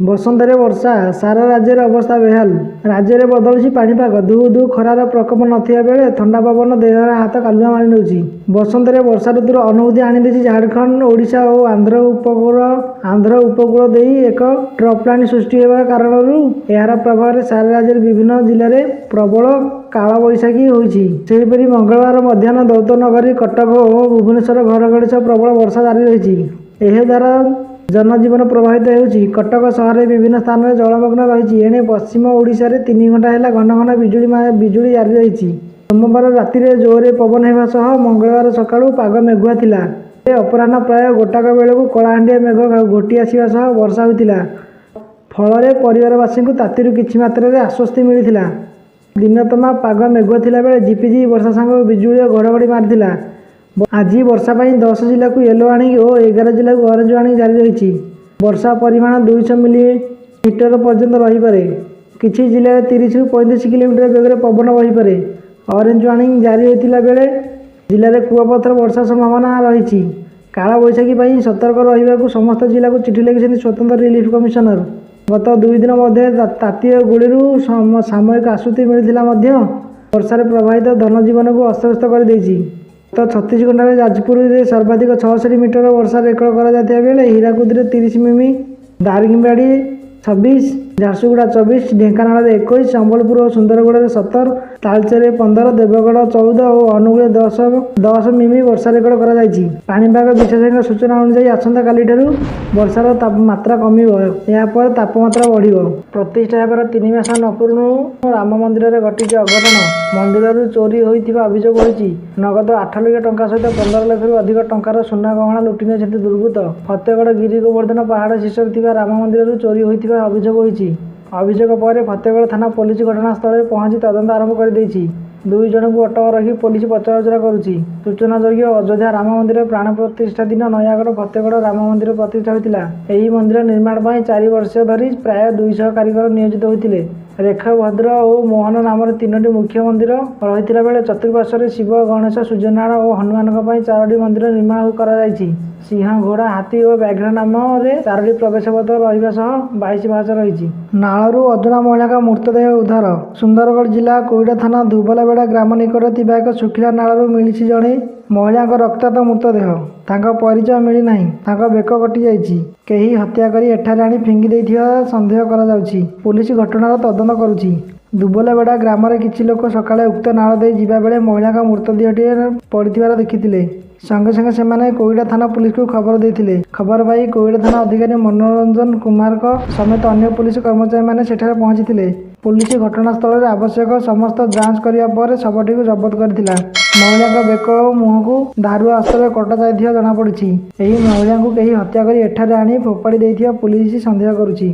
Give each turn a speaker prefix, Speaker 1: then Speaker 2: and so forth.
Speaker 1: ବସନ୍ତରେ ବର୍ଷା, ସାରା ରାଜ୍ୟରେ ଅବସ୍ଥା ବେହାଲ। ରାଜ୍ୟରେ ବଦଳିଛି ପାଣିପାଗ। ଧୁ ଧୁ ଖରାର ପ୍ରକୋପ ନଥିବା ବେଳେ ଥଣ୍ଡା ପବନ ଦେହରେ ହାତ କାଲୁଆ ମାରିନେଉଛି। ବସନ୍ତରେ ବର୍ଷା ଋତୁର ଅନୁଭୂତି ଆଣିଦେଇଛି ଝାଡ଼ଖଣ୍ଡ, ଓଡ଼ିଶା ଓ ଆନ୍ଧ୍ର ଉପକୂଳ ଦେଇ ଏକ ଟ୍ରପ୍ ଲାଇନ୍ ସୃଷ୍ଟି ହେବା କାରଣରୁ ଏହାର ପ୍ରଭାବରେ ସାରା ରାଜ୍ୟର ବିଭିନ୍ନ ଜିଲ୍ଲାରେ ପ୍ରବଳ କାଳବୈଶାଖୀ ହୋଇଛି। ସେହିପରି ମଙ୍ଗଳବାର ମଧ୍ୟାହ୍ନ ଦ୍ୱୈତନଗରୀ କଟକ ଓ ଭୁବନେଶ୍ୱର ଘଡ଼ଘଡ଼ି ସହ ପ୍ରବଳ ବର୍ଷା ଜାରି ରହିଛି। ଏହାଦ୍ୱାରା ଜନଜୀବନ ପ୍ରଭାବିତ ହେଉଛି। କଟକ ସହରରେ ବିଭିନ୍ନ ସ୍ଥାନରେ ଜଳମଗ୍ନ ରହିଛି। ଏଣେ ପଶ୍ଚିମ ଓଡ଼ିଶାରେ 3 ଘଣ୍ଟା ହେଲା ଘନ ଘନ ବିଜୁଳି ଜାରି ରହିଛି। ସୋମବାର ରାତିରେ ଜୋରରେ ପବନ ହେବା ସହ ମଙ୍ଗଳବାର ସକାଳୁ ପାଗ ମେଘୁଆ ଥିଲା। ଅପରାହ୍ନ ପ୍ରାୟ ଗୋଟାକ ବେଳକୁ କଳାହାଣ୍ଡିଆ ମେଘ ଘୋଟି ଆସିବା ସହ ବର୍ଷା ହୋଇଥିଲା। ଫଳରେ ପରିବାରବାସୀଙ୍କୁ ତାତିରୁ କିଛି ମାତ୍ରାରେ ଆଶ୍ୱସ୍ତି ମିଳିଥିଲା। ଦିନତମାମ ପାଗ ମେଘୁଆ ଥିଲା ବେଳେ ଝିପିଝିପି ବର୍ଷା ସାଙ୍ଗକୁ ବିଜୁଳି ଓ ଘଡ଼ଘଡ଼ି ମାରିଥିଲା। ଆଜି ବର୍ଷା ପାଇଁ 10 ଜିଲ୍ଲାକୁ ୟେଲୋ ୱାର୍ଣ୍ଣିଂ ଓ 11 ଜିଲ୍ଲାକୁ ଅରେଞ୍ଜ ୱାର୍ଣ୍ଣିଂ ଜାରି ରହିଛି। ବର୍ଷା ପରିମାଣ 200 ମିଲିମିଟର ପର୍ଯ୍ୟନ୍ତ ରହିପାରେ। କିଛି ଜିଲ୍ଲାରେ 30ରୁ 35 କିଲୋମିଟର ବେଗରେ ପବନ ବହିପାରେ। ଅରେଞ୍ଜ ୱାର୍ଣ୍ଣିଂ ଜାରି ହୋଇଥିଲା ବେଳେ ଜିଲ୍ଲାରେ କୁଆପଥର ବର୍ଷା ସମ୍ଭାବନା ରହିଛି। କାଳବୈଶାଖୀ ପାଇଁ ସତର୍କ ରହିବାକୁ ସମସ୍ତ ଜିଲ୍ଲାକୁ ଚିଠି ଲେଖିଛନ୍ତି ସ୍ୱତନ୍ତ୍ର ରିଲିଫ କମିଶନର। ଗତ 2 ଦିନ ମଧ୍ୟରେ ତାତି ଓ ଗୁଳୁଳିରୁ ସାମୟିକ ଆଶ୍ୱସ୍ତି ମିଳିଥିଲେ ମଧ୍ୟ ବର୍ଷାରେ ପ୍ରଭାବିତ ଧନଜୀବନକୁ ଅସ୍ତବ୍ୟସ୍ତ କରିଦେଇଛି। ଗତ 36 ଘଣ୍ଟାରେ ଯାଜପୁରରେ ସର୍ବାଧିକ 66 ମିଲିମିଟର ବର୍ଷା ରେକର୍ଡ କରାଯାଇଥିବା ବେଳେ ହୀରାକୁଦରେ 30 ମିମି, ଦାରିଙ୍ଗବାଡ଼ି 26, ଝାରସୁଗୁଡ଼ା 24, ଢେଙ୍କାନାଳରେ 21, ସମ୍ବଲପୁର ଓ ସୁନ୍ଦରଗଡ଼ରେ 17, ତାଳଚେରରେ 15, ଦେବଗଡ଼ 14 ଓ ଅନୁଗୁଳରେ 10 ମିମି ବର୍ଷା ରେକର୍ଡ କରାଯାଇଛି। ପାଣିପାଗ ବିଶେଷଜ୍ଞଙ୍କ ସୂଚନା ଅନୁଯାୟୀ ଆସନ୍ତାକାଲିଠାରୁ ବର୍ଷାର ମାତ୍ରା କମିବ। ଏହାପରେ ତାପମାତ୍ରା ବଢ଼ିବ। ପ୍ରତିଷ୍ଠା ହେବାର 3 ମାସ ନ ପୂରୁଣୁ ରାମ ମନ୍ଦିରରେ ଘଟିଛି ଅଘଟଣ। ମନ୍ଦିରରୁ ଚୋରି ହୋଇଥିବା ଅଭିଯୋଗ ହୋଇଛି। ନଗଦ 8 ଲକ୍ଷ ଟଙ୍କା ସହିତ 15 ଲକ୍ଷରୁ ଅଧିକ ଟଙ୍କାର ସୁନା ଗହଣା ଲୁଟି ନେଇଛନ୍ତି ଦୁର୍ବୃତ୍ତ। ଫତେଗଡ଼ ଗିରି ଗୋବର୍ଦ୍ଧନ ପାହାଡ଼ ଶୀର୍ଷରେ ଥିବା ରାମ ମନ୍ଦିରରୁ ଚୋରି ହୋଇଥିବା ଅଭିଯୋଗ ହୋଇଛି। ଅଭିଯୋଗ ପରେ ଫତେଗଡ଼ ଥାନା ପୋଲିସ ଘଟଣାସ୍ଥଳରେ ପହଞ୍ଚି ତଦନ୍ତ ଆରମ୍ଭ କରିଦେଇଛି। ଦୁଇ ଜଣଙ୍କୁ ଅଟକ ରଖି ପୋଲିସ ପଚରାଉଚରା କରୁଛି। ସୂଚନାଯୋଗ୍ୟ, ଅଯୋଧ୍ୟା ରାମ ମନ୍ଦିର ପ୍ରାଣ ପ୍ରତିଷ୍ଠା ଦିନ ନୟାଗଡ଼ ଫତେଗଡ଼ ରାମ ମନ୍ଦିର ପ୍ରତିଷ୍ଠା ହୋଇଥିଲା। ଏହି ମନ୍ଦିର ନିର୍ମାଣ ପାଇଁ 4 ବର୍ଷ ଧରି ପ୍ରାୟ 200 କାରିଗର ନିୟୋଜିତ ହୋଇଥିଲେ। ରେଖ, ଭଦ୍ର ଓ ମୋହନ ନାମରେ ତିନୋଟି ମୁଖ୍ୟ ମନ୍ଦିର ରହିଥିଲା ବେଳେ ଚତୁଃପାର୍ଶ୍ୱରେ ଶିବ, ଗଣେଶ, ସୂର୍ଯ୍ୟନାରାୟଣ ଓ ହନୁମାନଙ୍କ ପାଇଁ ଚାରୋଟି ମନ୍ଦିର ନିର୍ମାଣ କରାଯାଇଛି। ସିଂହ, ଘୋଡ଼ା, ହାତୀ ଓ ବ୍ୟାଘ୍ର ନାମରେ ଚାରୋଟି ପ୍ରବେଶ ପଥ ରହିବା ସହ 22 ପାହାଚ ରହିଛି। ନାଳରୁ ଅଜଣା ମହିଳାଙ୍କ ମୃତଦେହ ଉଦ୍ଧାର। ସୁନ୍ଦରଗଡ଼ ଜିଲ୍ଲା କୋଇଡ଼ା ଥାନା ଧୁବଲାବେଡ଼ା ଗ୍ରାମ ନିକଟରେ ଥିବା ଏକ ଶୁଖିଲା ନାଳରୁ ମିଳିଛି ଜଣେ ମହିଳାଙ୍କ ରକ୍ତାକ୍ତ ମୃତଦେହ। ତାଙ୍କ ପରିଚୟ ମିଳିନାହିଁ। ତାଙ୍କ ବେକ କଟିଯାଇଛି। କେହି ହତ୍ୟା କରି ଏଠାରେ ଆଣି ଫିଙ୍ଗି ଦେଇଥିବା ସନ୍ଦେହ କରାଯାଉଛି। ପୋଲିସ ଘଟଣାର ତଦନ୍ତ କରୁଛି। ଦୁବଲାବେଡ଼ା ଗ୍ରାମର କିଛି ଲୋକ ସକାଳେ ଉକ୍ତ ନାଳ ଦେଇ ଯିବା ବେଳେ ମହିଳାଙ୍କ ମୃତଦେହଟିଏ ପଡ଼ିଥିବାର ଦେଖିଥିଲେ। ସଙ୍ଗେ ସଙ୍ଗେ ସେମାନେ କୋଇଡ଼ା ଥାନା ପୋଲିସକୁ ଖବର ଦେଇଥିଲେ। ଖବର ପାଇ କୋଇଡ଼ା ଥାନା ଅଧିକାରୀ ମନୋରଞ୍ଜନ କୁମାରଙ୍କ ସମେତ ଅନ୍ୟ ପୋଲିସ କର୍ମଚାରୀମାନେ ସେଠାରେ ପହଞ୍ଚିଥିଲେ। ପୋଲିସ ଘଟଣାସ୍ଥଳରେ ଆବଶ୍ୟକ ସମସ୍ତ ଯାଞ୍ଚ କରିବା ପରେ ଶବଟିକୁ ଜବତ କରିଥିଲା। ମହିଳାଙ୍କ ବେକ ଓ ମୁହଁକୁ ଧାରୁଆ ଅସ୍ତ୍ରରେ କଟାଯାଇଥିବା ଜଣାପଡ଼ିଛି। ଏହି ମହିଳାଙ୍କୁ କେହି ହତ୍ୟା କରି ଏଠାରେ ଆଣି ଫୋପାଡ଼ି ଦେଇଥିବା ପୋଲିସ ସନ୍ଦେହ କରୁଛି।